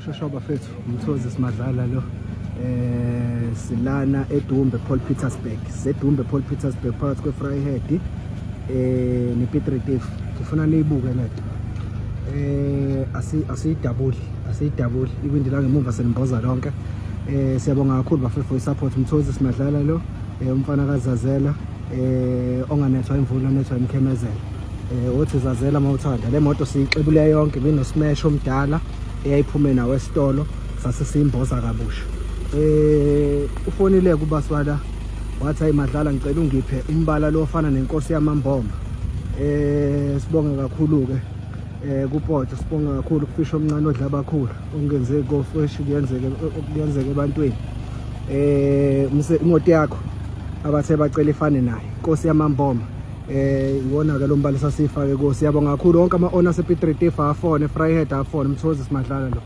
Shosho bafethu, uMthozi Simadlala lo. Silana eDumbe Paul Petersburg. Sedumbe Paul Petersburg phakathi kweVryheid nePiet Retief. Ngifuna niyibuke lento. Asiyidabuli, asiyidabuli. Iwindi la ngemuva senimboza lonke. Siyabonga kakhulu bafethu for support. Mthozi Simadlala lo, umfana kaZazela onganethwa imvula, onethwa imkhemezelo. Othi Zazela mawuthanda. Le moto siyixebule yonke bino smash omdala eyayiphume nawo esitolo, sase siyimboza kabusha. Ufonile kubaswala wathi, "Hayi Madlala, ngicela ungiphe umbala lo ofana nenkosi yamamboma." Sibonge kakhulu ke kuPotsho, sibonge kakhulu kufisha omncane odla abakhulu. Okungenzeki kofish kuyenzeke, kuyenzeka ebantwini. Imoto yakho abathe bacela ifane nayo inkosi yamamboma, iwona ke lo mbala sasifake ko. Siyabonga kakhulu wonke ama owners ePiet Retief afone, Vryheid afone. Mthozi Simadlala lo.